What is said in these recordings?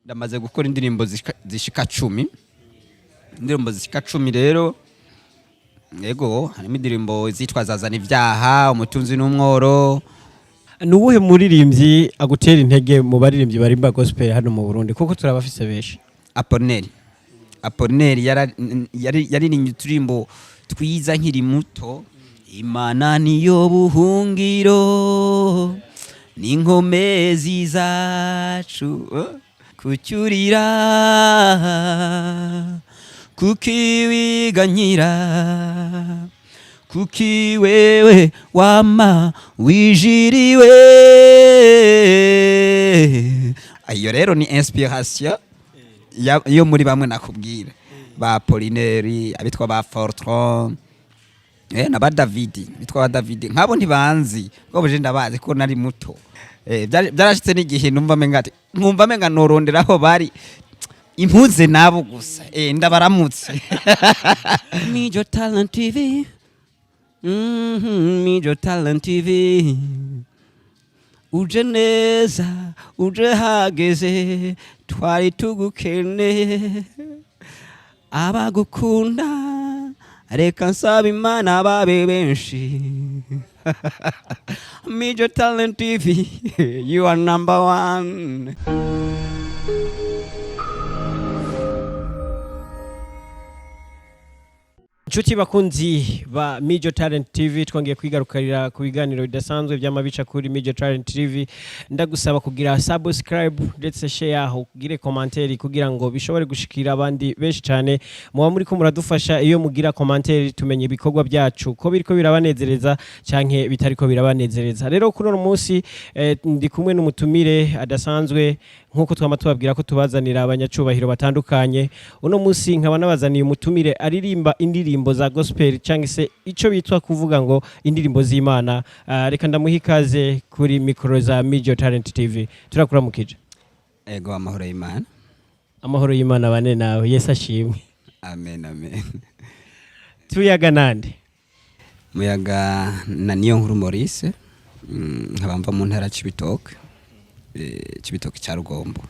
Ndamaze gukora indirimbo zishika 10, indirimbo zishika 10 rero. Yego, harimo indirimbo zitwa "Zazana Ibyaha", "Umutunzi n'Umworo". Ni uwuhe muririmbyi agutera intege mu baririmbyi barimba gospel hano mu Burundi, kuko turabafise benshi? Apolineri. Apolineri yaririmbye uturimbo twiza nkiri muto. Imana niyo buhungiro n'inkomezi zacu, kucyurira kukiwiganyira, kuki wewe wama wijiriwe. Iyo rero ni inspiration yo muri bamwe nakubwira ba Apolineri, abitwa ba Fortran, na ba Davidi, bitwa ba Davidi. Nkabo ntibanzi ko buje, ndabazi ko nari muto. Byarashitse n'igihe numva menga ati nkumva menga noronderaho bari impuze nabo gusa, ndabaramutse. Mijo Talent TV, Mijo Talent TV, uje neza, uje hageze, twari tugukene. Abagukunda, reka nsaba Imana babe benshi. Mijo Talent TV, you are number one. Inshuti bakunzi ba Mijo Talent TV, twongeye kwigarukarira ku biganiro bidasanzwe by'amabica kuri Mijo Talent TV. Ndagusaba kugira subscribe ndetse share, ugire commentaire kugira ngo bishobore gushikira abandi benshi cyane. Muba muri ko muradufasha iyo mugira commentaire, tumenye ibikorwa byacu ko biriko birabanezereza canke bitariko birabanezereza. Rero kuri uno munsi ndi kumwe n'umutumire adasanzwe, nk'uko twama tubabwira ko tubazanira abanyacubahiro batandukanye. Uno munsi nkaba nabazaniye umutumire aririmba indirimbo za gospel, cyangwa se ico bitwa kuvuga ngo indirimbo z'Imana. Reka ndamuha ikaze kuri mikoro za Mijo Talent TV. Turakuramukije. Ego, amahoro y'Imana. Amahoro y'Imana bane nawe, Yesu ashimwe. Amen, amen. Tuyaga nande? Muyaga na Niyo Nkuru Maurice, nkaba mva mu ntara Cibitoke, Cibitoke cya Rugombo.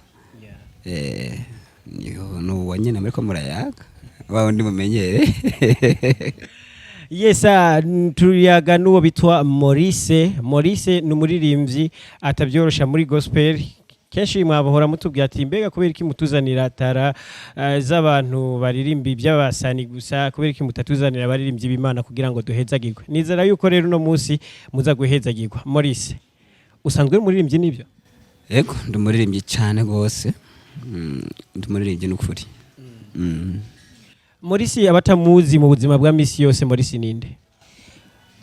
Niho nuwo nyene muriko murayaga, wa wundi mumenyere. Yes, tuyaga n'uwo bitwa Maurice. Maurice ni umuririmbyi atabyorosha muri gospel. Kenshi mwabahora mutubwira ati: "Mbega kubera iki mutuzanira tara z'abantu baririmba iby'abasani gusa? Kubera iki mutatuzanira abaririmbyi b'Imana kugira ngo duhezagirwe?" Nizera yuko rero uno munsi muza guhezagirwa. Maurice, usanzwe uri umuririmbyi, nibyo? Ego, ndi umuririmbyi cyane gose. Ndi umuririmbyi n'ukuri. Maurice, abatamuzi mu buzima bwa misi yose, Maurice ninde?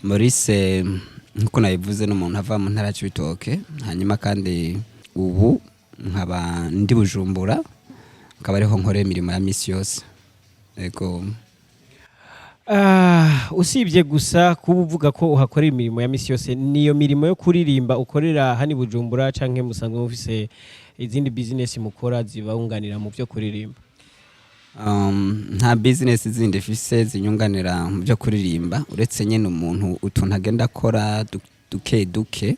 Maurice, nkuko nabivuze, ni umuntu ava mu ntara ya Cibitoke, hanyuma kandi ubu nkaba ndi Bujumbura, nkaba ariho nkorera imirimo ya misi yose. Ego. Usibye gusa kuba uvuga ko uhakorera imirimo ya misi yose, niyo mirimo yo kuririmba ukorera hano i Bujumbura, canke musanzwe mufise izindi business mukora zibawunganira mu byo kuririmba? Nta business zindi mfise zinyunganira mu byo kuririmba, uretse nyene umuntu utuntu agenda akora duke duke,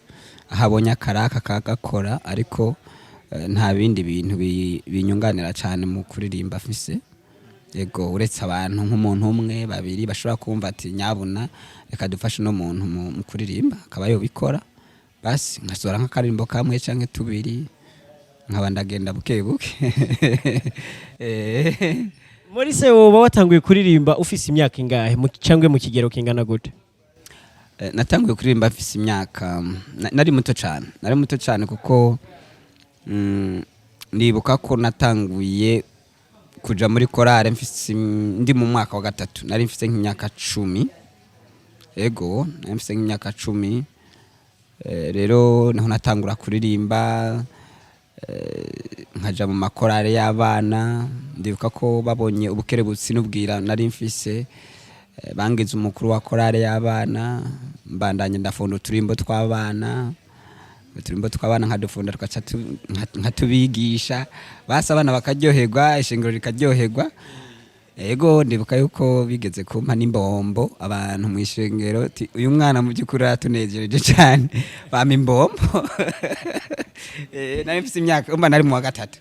aho abonye akaraka akagakora, ariko nta bindi bintu binyunganira cyane mu kuririmba mfise. Yego, uretse abantu nk'umuntu umwe, babiri bashobora kumva ati: "Nyabuna reka dufashe uno muntu mu kuririmba", akaba yobikora, basi nkasohora nk'akaririmbo kamwe canke tubiri, nkaba ndagenda buke buke. Maurice, woba watanguye kuririmba ufise imyaka ingahe, cangwe mu kigero kingana gute? Natanguye kuririmba mfise imyaka nari muto cyane, nari muto cyane, kuko ndibuka ko natanguye kuja muri korale mfise ndi mu mwaka wa gatatu, nari mfise nk'imyaka 10. Ego, nari mfise nk'imyaka 10. Rero niho natangura kuririmba, nkaja mu makorale y'abana. Ndibuka ko babonye ubukerebutsi n'ubwira nari mfise, bangize umukuru wa korale y'abana. Mbandanye ndafunda uturimbo tw'abana, uturimbo tw'abana nkadufunda, tugaca nkatubigisha, basi abana bakaryoherwa, ishengero rikaryoherwa. Ego, ndibuka yuko bigeze kumpa n'imbombo abantu mu ishengero, ti: "Uyu mwana mu by'ukuri aratunejereje cyane", bampa imbombo. Nari mfise imyaka, umva, nari mu wa gatatu.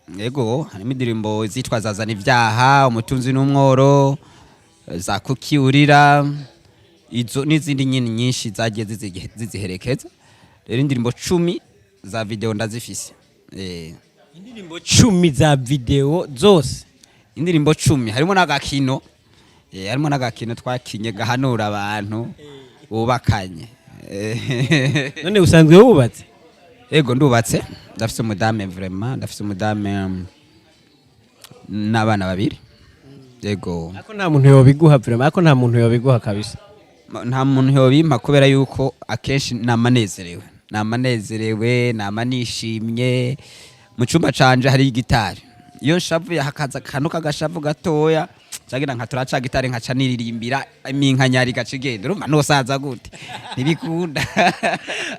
Yego, harimo indirimbo zitwa Zazana Ibyaha, Umutunzi n'Umworo, za Kuki Urira, izo n'izindi nyine nyinshi zagiye ziziherekeza. Rero indirimbo 10 za video ndazifise. Indirimbo 10 za video zose? Indirimbo 10, harimo n'agakino. Harimo n'agakino twakinye gahanura abantu bubakanye. None usanzwe wubatse? Ego, ndubatse, ndafise umudame, vraiment ndafise umudame n'abana babiri, yego. Ako nta muntu yobiguha vraiment, ako nta muntu yobiguha kabisa. Nta muntu yobimpa kubera yuko akenshi namanezerewe, namanezerewe, nama nishimye. Mu cyumba canje hari igitari. Iyo nshavuye hakaza akantu k'agashavu gatoya, cagira nka turaca gitari, nkaca niririmbira iminkanyari gaca igenda. Urumva nosaza gute? Ntibikunda.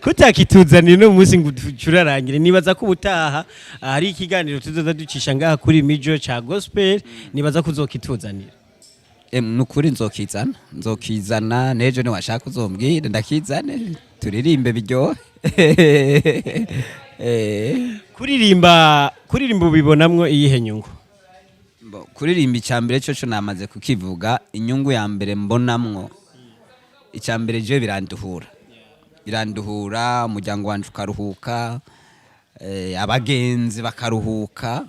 Kutakituzanira uno munsi ngo ducurarangire, nibaza ko ubutaha hari ikiganiro tuzoza ducisha ngaha kuri Mijo ca gospel, nibaza ko uzokituzanira. Nukuri nzokizana, nzokizana nejo niwashaka uzombwire ndakizane turirimbe biryohe. Kuririmba ubibonamwo iyihe nyungu? Kuririmba, icya mbere cyo namaze kukivuga. Inyungu ya mbere mbonamwo, icya mbere je biranduhura, biranduhura, umuryango wanje ukaruhuka, abagenzi bakaruhuka,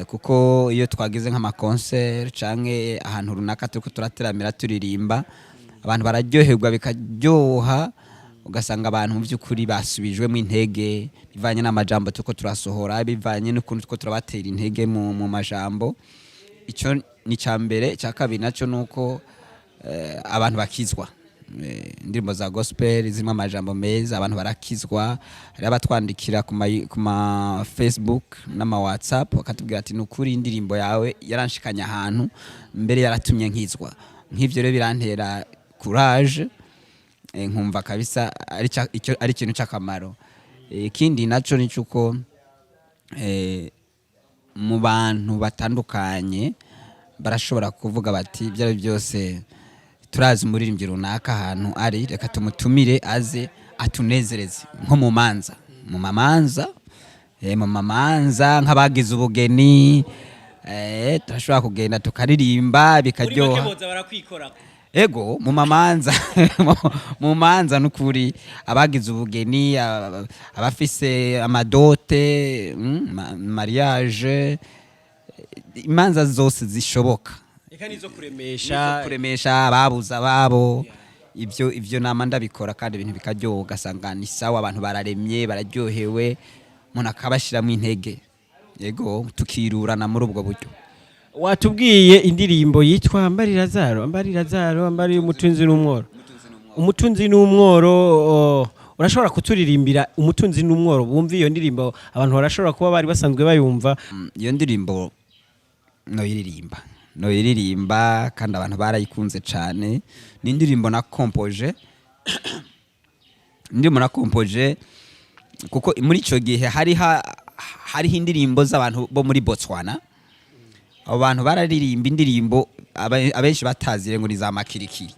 kuko iyo twagize nk'ama concert canke ahantu runaka turiko turateramira turirimba, abantu bararyoherwa, bikaryoha, ugasanga abantu mu by'ukuri basubijwemo intege bivanye n'amajambo turiko turasohora, bivanye n'ukuntu turiko turabatera intege mu majambo. Icyo ni icya mbere. Icya kabiri nacyo ni uko abantu bakizwa. Indirimbo za gospel zirimo amajambo meza, abantu barakizwa. Hari abatwandikira ku ma Facebook n'ama WhatsApp bakatubwira ati: "Nukuri indirimbo yawe yaranshikanye ahantu, mbere yaratumye nkizwa." Nk'ivyo rero birantera courage, nkumva kabisa icyo ari ikintu cy'akamaro. Ikindi naco ni cyuko mu bantu batandukanye barashobora kuvuga bati: "Ibyo ari byo byose turazi umuririmbyi runaka ahantu ari, reka tumutumire aze atunezereze." Nko mu manza, mu mamanza nk'abagize ubugeni, turashobora kugenda tukaririmba bikaryoha. Ego, mu mamanza, mu manza nukuri abagize ubugeni, abafise ama dot, mariage, imanza zose zishoboka. Reka nizo Nizo kuremesha. Kuremesha ababuze ababo, ivyo nama ndabikora kandi ibintu bikaryoha, ugasanga ni sawa, abantu bararemye, bararyohewe, umuntu akabashiramwo intege. Yego, tukirurana muri ubwo buryo. Watubwiye indirimbo yitwa Ambari Lazaro, Ambari Lazaro, Ambari Umutunzi n'Umworo, Umutunzi n'Umworo. Oh, urashobora kuturirimbira Umutunzi n'Umworo bumva iyo ndirimbo? Abantu barashobora kuba bari basanzwe bayumva. Iyo ndirimbo noyiririmba, noyiririmba kandi abantu barayikunze cyane. Ni indirimbo nakompoje, indirimbo nakompoje kuko muri icyo gihe hariho indirimbo z'abantu bo muri Botswana. Abo bantu bararirimba indirimbo abenshi batazire ngo ni za makirikiri.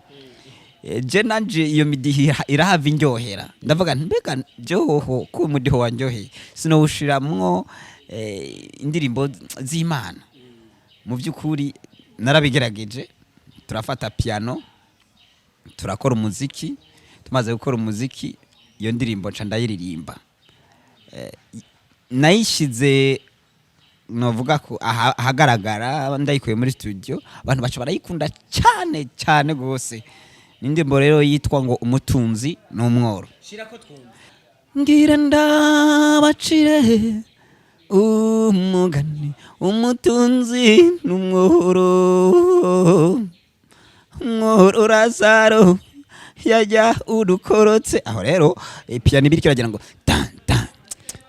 Je nanje iyo midiho irahava indyohera, ndavuga nti: "Mbega joho ko uyu mudiho wanryoheye sinowushiramwo indirimbo z'Imana?" Mu by'ukuri narabigerageje, turafata piano turakora umuziki. Tumaze gukora umuziki, iyo ndirimbo nca ndayiririmba. Nayishize novuga ko ahagaragara ndayikuye muri studio, abantu baca barayikunda cyane cyane gose. Ni indirimbo rero yitwa ngo Umutunzi n'Umworo. Ngira ndabacire umugani, umutunzi n'umworo. Umworo Lazaro yajya udukorotse. Aho rero piano ibiriko iragira ngo tan tan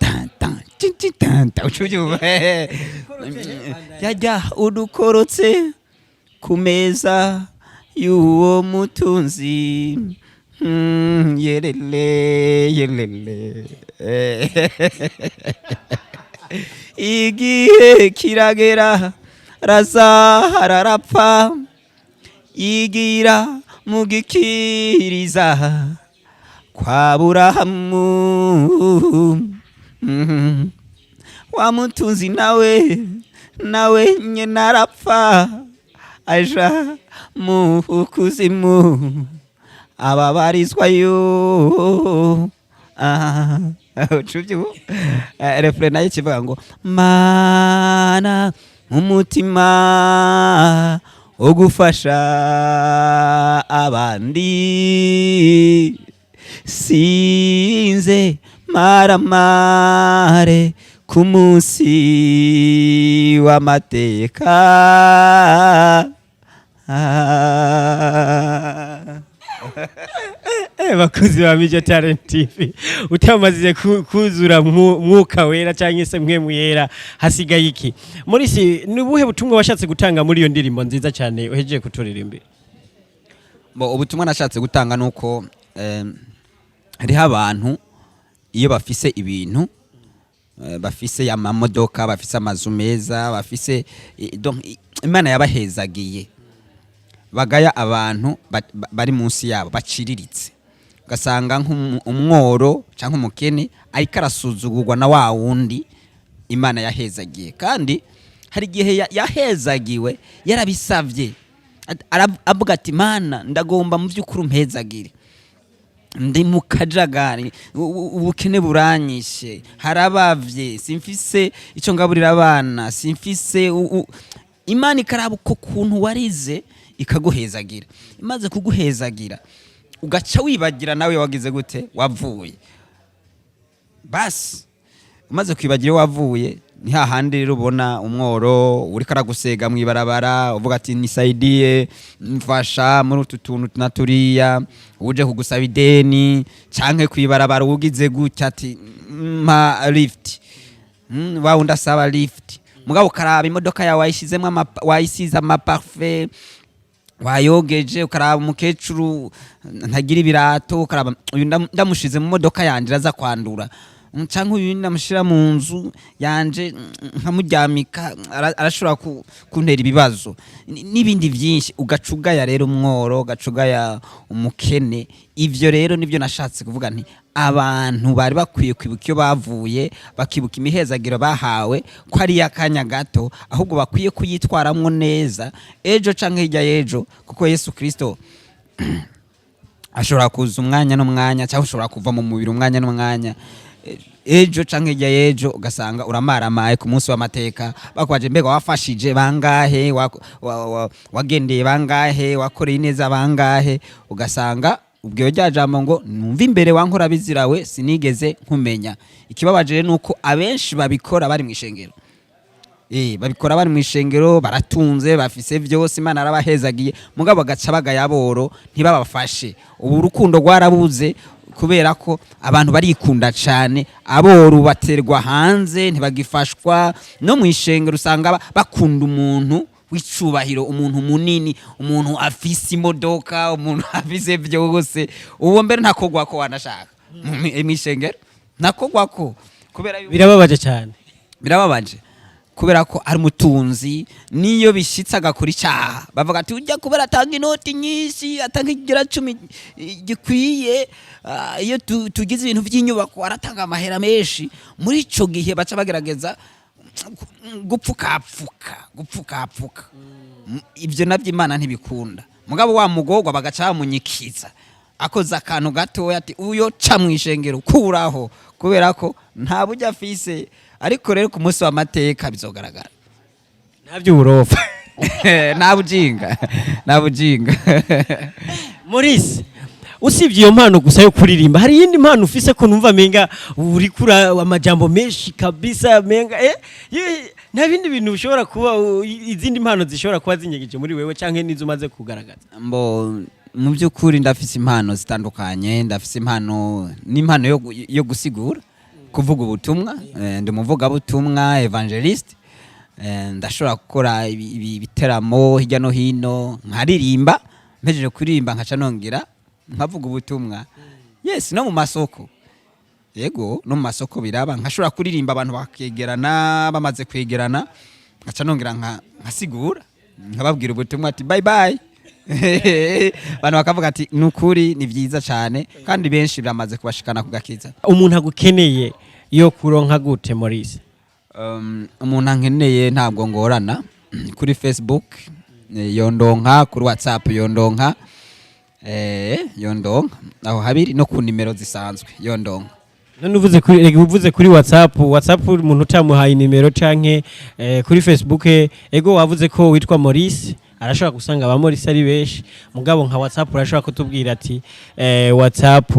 tan tan tin tin tan tan, uca ubyumva. Yajya udukorotse ku meza y'uwo mutunzi. Yerele yerele. Igihe kiragera Lazaro arapfa, yigira mu gikiriza kwa Burahamu. Wa mutunzi nawe nawe nyene arapfa, aja mu kuzimu, ababarizwayo. Ah, ucuvye. Refrain nayo kivuga ngo: "Mana, umutima wo gufasha abandi, sinze maramare ku munsi w'amateka." Ah. Bakozi ba Mijo Talent TV, utamaze kuzura mwuka wera cyangwa se mwe yera, hasigaye iki? Maurice, ni ubuhe butumwa washatse gutanga muri iyo ndirimbo nziza cyane uhejeje kuturirimbira? Bo, ubutumwa nashatse gutanga nuko hariho abantu iyo bafise ibintu, bafise amamodoka, bafise amazu meza, bafise donc Imana yabahezagiye, bagaya abantu bari munsi yabo baciriritse, ugasanga nk'umworo cyangwa umukene ariko arasuzugurwa na wa wundi Imana yahezagiye. Kandi hari igihe yahezagiwe yarabisavye, avuga ati: "Mana, ndagomba mu by'ukuri umpezagire, ndi mu kajagari, ubukene buranyishe, harabavye, simfise icyo ngaburira abana, simfise." Imana ikaraba uko kuntu warize, ikaguhezagira. Imaze kuguhezagira, ugaca wibagira nawe wagize gute, wavuye. Basi umaze kwibagira iyo wavuye, ni hahandi rero ubona umworo uriko aragusega mw'ibarabara, uvuga ati: "Nisaidie, mfasha muri utu tuntu na turiya." Uje kugusaba ideni canke kw'ibarabara ugize gutya ati: "Mpa lift." Wa wundi asaba lift, mugabo ukaraba imodoka yawe wayishizemwo wayisize amaparfum, wayogeje, ukaraba umukecuru ntagira ibirato, ukaraba uyu ndamushize mu modoka yanje araza kwandura, canke uyu ndamushira mu nzu yanje nkamuryamika arashobora kuntera ibibazo, n'ibindi byinshi. Ugacugaya rero umworo, ugacugaya umukene. Ivyo rero nivyo nashatse kuvuga nti abantu bari bakwiye kwibuka iyo bavuye, bakibuka imihezagiro bahawe ko ari iy'akanya gato, ahubwo bakwiye kuyitwaramwo neza ejo canke hirya y'ejo, kuko Yesu Kristo ashobora kuza umwanya n'umwanya, cyangwa ushobora kuva mu mubiri umwanya n'umwanya. Ejo canke hirya y'ejo ugasanga uramaramaye ku munsi w'amateka, bakwaje: "Mbega wafashije bangahe? Wagendeye bangahe? Wakoreye neza bangahe?" Ugasanga ubwo rya jambo ngo: "Numva imbere wankora bizirawe, sinigeze nkumenya." Ikibabaje rero nuko abenshi babikora bari mu ishengero. Babikora bari mu ishengero, baratunze, bafise vyose, Imana arabahezagiye, mugabo bagaca bagaya aboro, ntibabafashe. Ubu urukundo rwarabuze kubera ko abantu barikunda cane. Aboro baterwa hanze, ntibagifashwa. No mu ishengero usanga bakunda umuntu w'icubahiro, umuntu munini, umuntu afise imodoka, umuntu afise vyose. Uwo mbere ntakogwako, wanashaka mw'ishengero ntakogwako kubera yuko Birababaje cyane. Birababaje kubera ko ari umutunzi. Niyo bishitse agakora icyaha, bavuga ati: "Ujya kubera atanga inoti nyinshi, atanga igira cumi gikwiye, iyo tugize ibintu by'inyubako aratanga amahera menshi." Muri ico gihe baca bagerageza gupfukapfuka, gupfukapfuka. Ibyo nabyo Imana ntibikunda. Mugabo wa mugorwa bagaca bamunyikiza akoze akantu gatoya, ati: "Uyo ca mu ishengero, kuraho," kubera ko nta buryo afise. Ariko rero ku munsi w'amateka bizogaragara. Nta by'uburofa. Nta bujinga, nta bujinga. Maurice, usibye iyo mpano gusa yo kuririmba, hari iyindi mpano ufise ko numva menga uri kura amajambo menshi kabisa, menga nta bindi bintu bishobora kuba izindi mpano zishobora kuba zinyegeje muri wewe canke nizo umaze kugaragaza? Mbo, mu by'ukuri ndafise impano zitandukanye. Ndafise impano n'impano yo gusigura, kuvuga ubutumwa. Ndi umuvugabutumwa, évangéliste. Ndashobora gukora ibiteramo hirya no hino, nkaririmba, mpejeje kuririmba nkaca nongera nkavuga ubutumwa. Yes, no mu masoko, yego, no mu masoko biraba, nkashobora kuririmba abantu bakegerana, bamaze kwegerana nkaca nongera nkasigura, nkababwira ubutumwa ati: "Bye bye." Abantu bakavuga ati: "Ni ukuri ni byiza cyane." Kandi benshi biramaze kubashikana ku gakiza. Umuntu agukeneye yo kuronka gute, Maurice? Umuntu ankeneye ntabwo ngorana. Kuri Facebook yondonka, kuri WhatsApp yondonka, yondonka aho habiri, no ku nimero zisanzwe yondonka. None uvuze kuri, rega uvuze kuri WhatsApp umuntu utamuhaye nimero canke kuri Facebook, ego wavuze ko witwa Maurice, arashobora gusanga aba Maurice ari benshi, mugabo nka WhatsApp urashobora kutubwira ati WhatsApp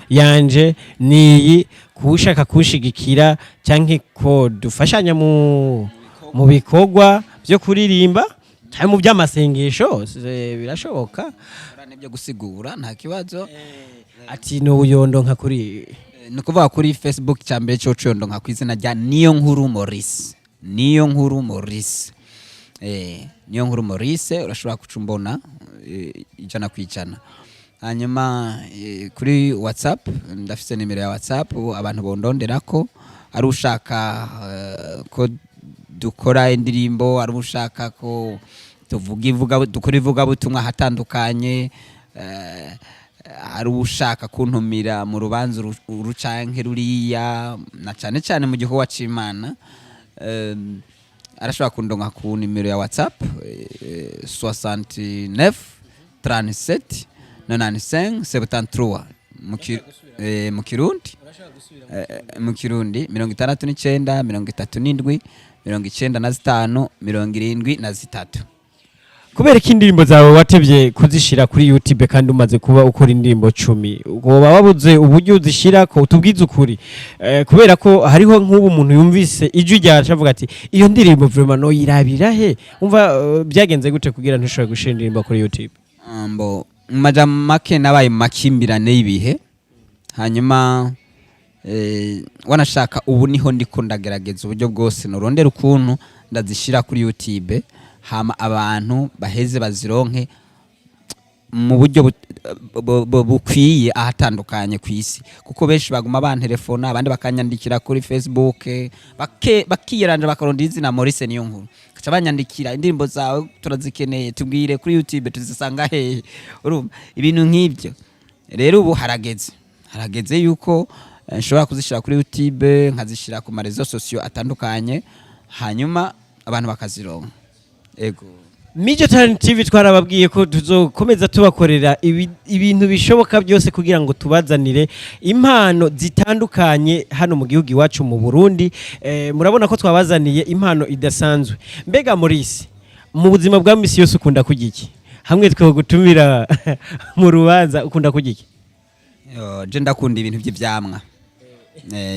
yanje niyi, kushaka kushigikira canke ko dufashanya mu bikorwa byo kuririmba cyangwa mu by'amasengesho, birashoboka. N'ibyo gusigura nta kibazo. Ati nuyondonka kuri Ni ukuvuga kuri Facebook cya mbere cyo yondonka ku izina rya Niyo Nkuru Maurice, Niyo Nkuru Maurice, Niyo Nkuru Maurice, urashobora kucumbona 100%. Hanyuma kuri WhatsApp ndafise nimero ya WhatsApp abantu bondonderako, ari ushaka ko dukora indirimbo, ari ushaka ko tuvuga ivuga, dukora ivugabutumwa ahatandukanye, ari ushaka kuntumira mu rubanza uru canke ruriya, na cane cane mu gikorwa c'Imana, arashobora kundonka ku nimero ya WhatsApp 69 37 95 73 mu Kirundi, mu Kirundi 69 37 95 73. Kubera ko indirimbo zawe watevye kuzishira kuri YouTube kandi umaze kuba ukora indirimbo 10, woba wabuze uburyo uzishira ko? Tubwize ukuri, kubera ko hariho nk'ubu umuntu yumvise ijwi ryacu avuga ati iyo ndirimbo vraiment no yirabira he? Umva, byagenze gute kugira ntushobore gushira indirimbo kuri YouTube? Mbo mu majambo make, nabaye mu makimbirane y'ibihe. Hanyuma wanashaka ubu niho ndiko ndagerageza uburyo bwose norondera ukuntu ndazishira kuri YouTube, hama abantu baheze bazironke mu buryo bukwiye ahatandukanye ku isi, kuko benshi baguma bantelefona, abandi bakanyandikira kuri Facebook, bakiyeranja bakarondera izina Maurice Niyo Nkuru, gaca banyandikira: "Indirimbo zawe turazikeneye, tubwire kuri YouTube tuzisanga hehe?" Urumva ibintu nk'ibyo. Rero ubu harageze yuko nshobora kuzishyira kuri YouTube, nkazishyira ku ma réseaux sociaux atandukanye, hanyuma abantu bakazironka. Ego. Mijo Talent TV twarababwiye ko tuzokomeza tubakorera ibintu bishoboka byose kugira ngo tubazanire impano zitandukanye hano mu gihugu iwacu mu Burundi. Murabona ko twabazaniye impano idasanzwe. Mbega Maurice, mu buzima bwa misi yose ukunda kurya iki? Hamwe twe gutumira mu rubanza, ukunda kurya iki? Yo, je ndakunda ibintu by'ivyamwa,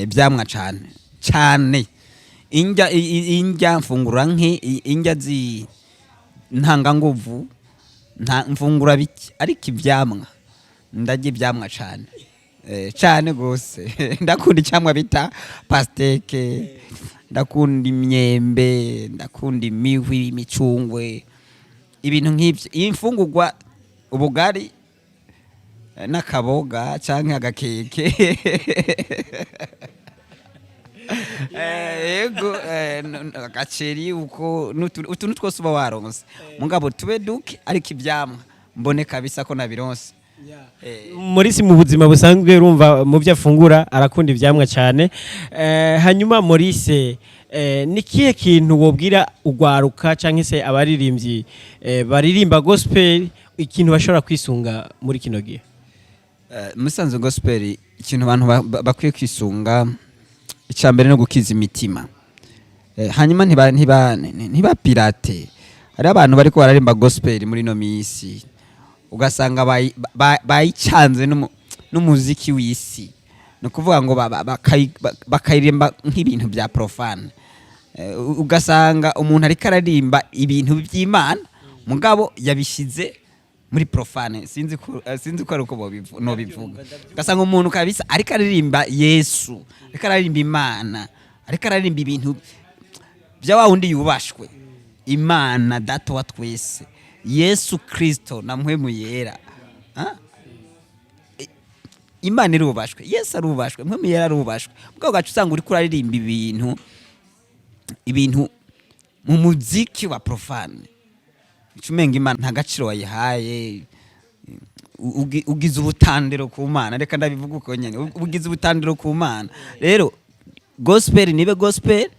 ivyamwa cane cane. Indya indya mfungura nke, indya zi ntanganguvu nta mfungura bike, ariko ivyamwa ndarya ivyamwa cane, cane gose. Ndakunda icyamwa bita pastèque, ndakunda imyembe, ndakunda imihwi, imicungwe, ibintu nk'ivyo. Iyi mfungurwa ubugari n'akaboga canke agakeke. Yego, agaceri uko utuntu twose uba waronse, mugabo tube duke, ariko ivyamwa mbone kabisa ko nabironse. Maurice mu buzima busanzwe, urumva mu byo afungura arakunda ivyamwa cyane. Hanyuma Maurice, ni kihe kintu wobwira ugwaruka canke se abaririmbyi baririmba gospel, ikintu bashobora kwisunga muri kino gihe? Musanze gospel, ikintu abantu bakwiye kwisunga, icya mbere no gukiza imitima. Hanyuma ntiba pirate. Hari abantu bariko bararimba gospel muri no misi, ugasanga bayicanze n'umuziki w'isi, ni ukuvuga ngo bakayiririmba nk'ibintu bya profane. Ugasanga umuntu ariko ararimba ibintu by'Imana, mugabo yabishyize muri profane. Sinzi ko ari uko nobivuga. Ugasanga umuntu kabisa ariko aririmba Yesu, ariko aririmba Imana, ariko aririmba ibintu bya wa wundi yubashwe, Imana Data wa twese, Yesu Kristo na Mpwemu Yera. Ah? Imana irubashwe, Yesu arubashwe, Mpwemu Yera arubashwe, mugabo ugaca usanga uriko uraririmba ibintu mu muziki wa profane, uca umenga Imana nta gaciro wayihaye. Ugize ubutandiro ku Mana, reka ndabivuga uko nyene, ugize ubutandiro ku Mana. Rero gospel nibe gospel.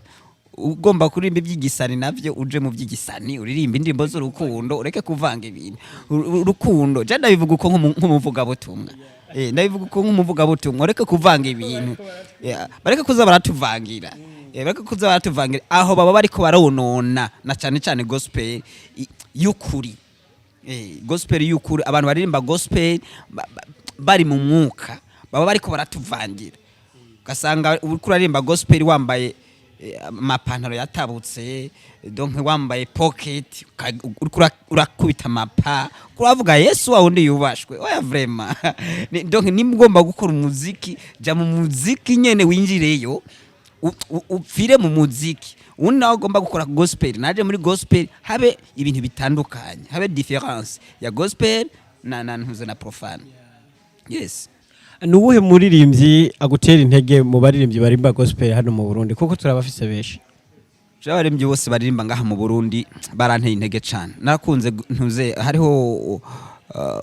Ugomba kuririmba iby'igisani navyo, uje mu by'igisani, uririmba indirimbo z'urukundo, ureke kuvanga ibintu. Urukundo je ndabivuga uko nk'umuvugabutumwa. Ndabivuga uko nk'umuvugabutumwa, ureke kuvanga ibintu. Yeah, bareke kuza baratuvangira. Bareke kuza baratuvangira, aho baba bariko baronona na cyane cyane gospel y'ukuri. Gospel y'ukuri, abantu baririmba gospel bari mu mwuka baba bariko baratuvangira, ugasanga uriko uraririmba gospel wambaye amapantaro yatabutse, donc wambaye pocket, uriko urakubita amapa, uravuga Yesu wa wundi yubashwe. Oya, vraiment. Donc nimba ugomba gukora umuziki, jya mu muziki nyene, winjireyo, upfire mu muziki. Ubundi nawe ugomba gukora gospel, naje muri gospel, habe ibintu bitandukanye, habe différence ya gospel na ntuze na profane, yes. Ni uwuhe muririmbyi agutera intege mu baririmbyi barimba gospel hano mu Burundi, kuko turabafise benshi? Abaririmbyi bose baririmba ngaha mu Burundi baranteye intege cyane. Narakunze ntuze hariho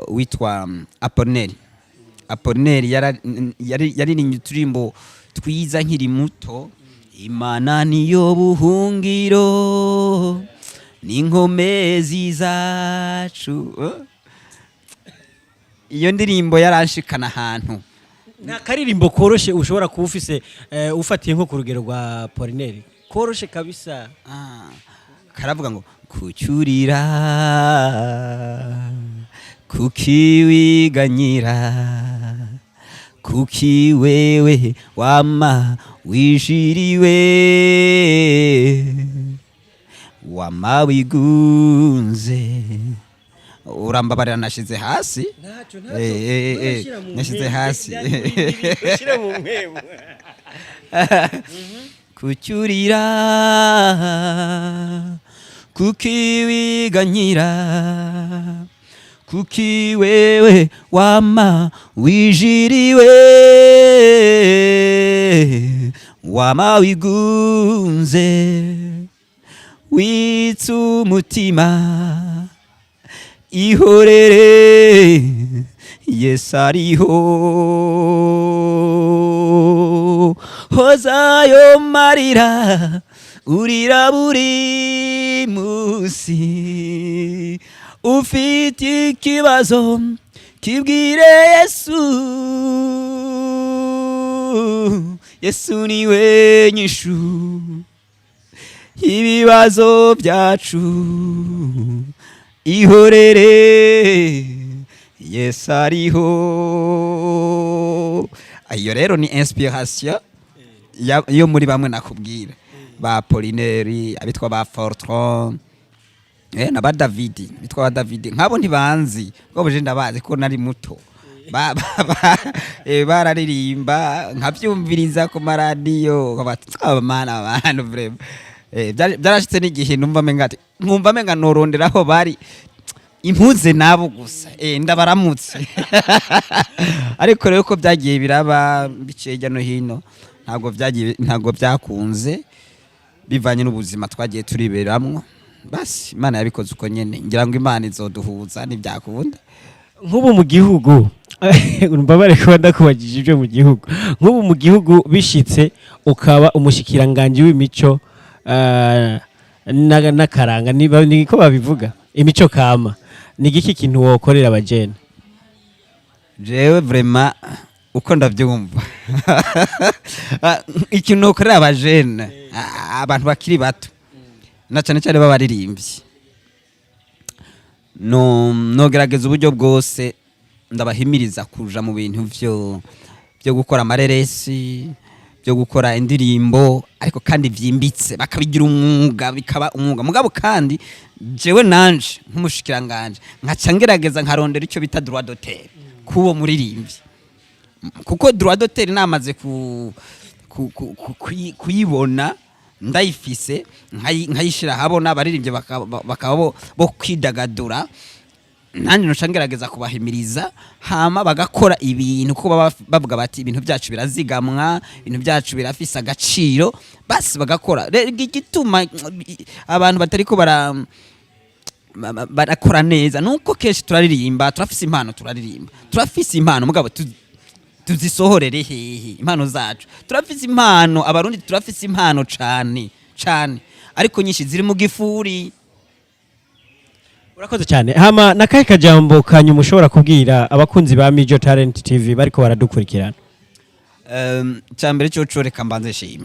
witwa Apollinaire. Apollinaire yaririmbye uturimbo twiza nkiri muto: "Imana niyo buhungiro n'inkomezi zacu." Iyo ndirimbo yaranshikana ahantu. Nta karirimbo koroshe ushobora kuba ufise, ufatiye nko ku rugero rwa Apollinaire, koroshe kabisa? Ah, karavuga ngo: "Kucyurira, kukiwiganyira, kuki wewe wama wishiriwe, wama wigunze." Urambabarira, nashize hasi. Ntacyo. Nashize hasi. Ushyire mu mpemu. "Kucyurira, kukiwiganyira, kuki wewe wama wijiriwe, wama wigunze, witse umutima, ihorere, Yesu ariho. Hozayo marira urira buri munsi. Ufite ikibazo, kibwire Yesu. Yesu niwe nyishu ibibazo byacu. Ihorere, Yesu ariho." Iyo rero ni inspiration yo muri bamwe nakubwira, ba Apollinaire, abitwa ba Fortron, na ba Davidi, bitwa ba Davidi. Nkabo ntibanzi ko buje, ndabazi ko nari muto. Bararirimba nkavyumviriza ku maradiyo, bati: "Mana, abantu vraiment." Byarashitse n'igihe numva menga ati nkumva menga norondera aho bari impuze nabo gusa, ndabaramutse. Ariko rero ko byagiye biraba biciye hirya no hino, ntabwo byagiye, ntabwo byakunze bivanye n'ubuzima twagiye turiberamwo. Basi Imana yabikoze uko nyene, ngira ngo Imana izoduhuza ntibyakunda. Nk'ubu mu gihugu, mbabare kuba ndakubajije ibyo mu gihugu, nk'ubu mu gihugu bishitse ukaba umushikiranganji w'imico n'akaranga, niko babivuga, imico kama, ni igiki kintu wokorera abajene? Jewe vraiment uko ndabyumva, ikintu nokorera abajene, abantu bakiri bato na cyane cyane b'abaririmbyi, no nogerageza uburyo bwose ndabahimiriza kuja mu bintu vyo gukora amareresi, byo gukora indirimbo, ariko kandi vyimbitse, bakabigira umwuga, bikaba umwuga. Mugabo kandi jewe nanje nk'umushikiranganje nkaca ngerageza nkarondera icyo bita droit d'auteur kuwo muririmbyi, kuko droit d'auteur namaze kuyibona, ndayifise, nkayishira habona, abaririmbyi bakaba bo kwidagadura, nanjye noca ngerageza kubahimiriza, hama bagakora ibintu, kuko baba bavuga bati: "Ibintu byacu birazigamwa, ibintu byacu birafise agaciro." Basi bagakora. Rero igituma abantu batariko barakora neza nuko kenshi turaririmba, turafise impano, turaririmba, turafise impano, mugabo tuzisohorere hehe impano zacu? Turafise impano, Abarundi turafise impano cane. Cyane, ariko nyinshi ziri mu gifuri. Urakoze cyane. Hama nakahe kajambo kanyuma ushobora kubwira abakunzi ba Mijo Talent TV bariko baradukurikirana? Cyambere cyo reka mbanze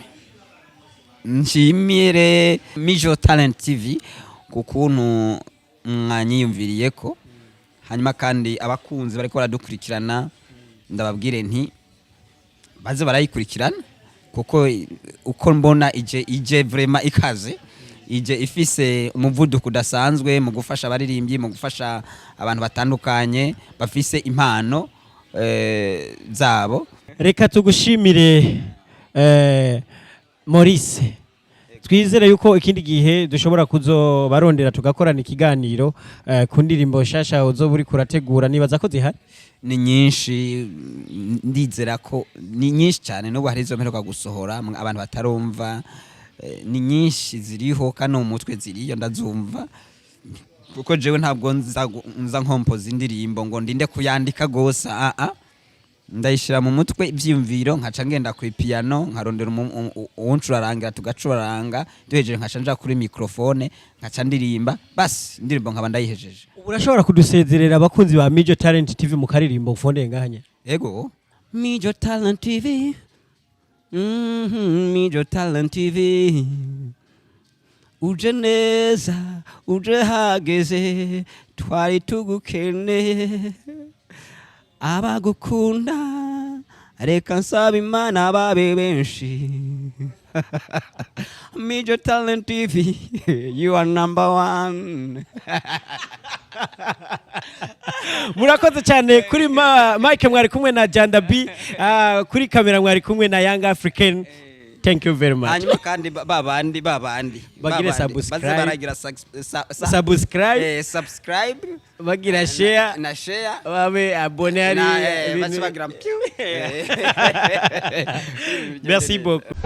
nshimire Mijo Talent TV ku kuntu mwanyiyumviriye ko. Hanyuma kandi abakunzi bariko baradukurikirana, ndababwire nti baze barayikurikirana, kuko uko mbona ije vraiment ikaze, ije ifise umuvuduko udasanzwe mu gufasha abaririmbyi, mu gufasha abantu batandukanye bafise impano zabo. Reka tugushimire, Maurice. Twizere yuko ikindi gihe dushobora kuzobarondera tugakorana ikiganiro ku ndirimbo nshasha uzoba uriko urategura. Nibaza ko zihari. Ni nyinshi, ndizera ko ni nyinshi cyane. N'ubu hari izo mperuka gusohora abantu batarumva. Ni nyinshi ziriho kandi mu mutwe ziriyo, ndazumva, kuko jewe ntabwo nza nkompoza indirimbo ngo ndinde kuyandika gose. Aa, ndayishira mu mutwe ivyiyumviro, nkaca ngenda ku piano, nkarondera uwuncurarangira, tugacuraranga, duhejeje nkaca nja kuri microphone, nkaca ndirimba, basi indirimbo nkaba ndayihejeje. Ubu urashobora kudusezerera abakunzi ba Mijo Talent TV mu karirimbo ufondeye ngahanya? Ego. Mijo Talent TV. Mijo Talent TV. Uje neza, uje hageze, twari tugukeneye. Abagukunda, reka nsaba Imana babe benshi. Mijo Talent TV, you are number one. Murakoze cyane. Kuri mic mwari kumwe na Janda B, kuri kamera mwari kumwe na Young African. Thank you very much. Hanyuma kandi babandi babandi Bagire babandi, subscribe. baze baragira Subscribe. Subscribe. Bagira share. Na share. Babe abone ari Na, baze bagira piu. Merci beaucoup.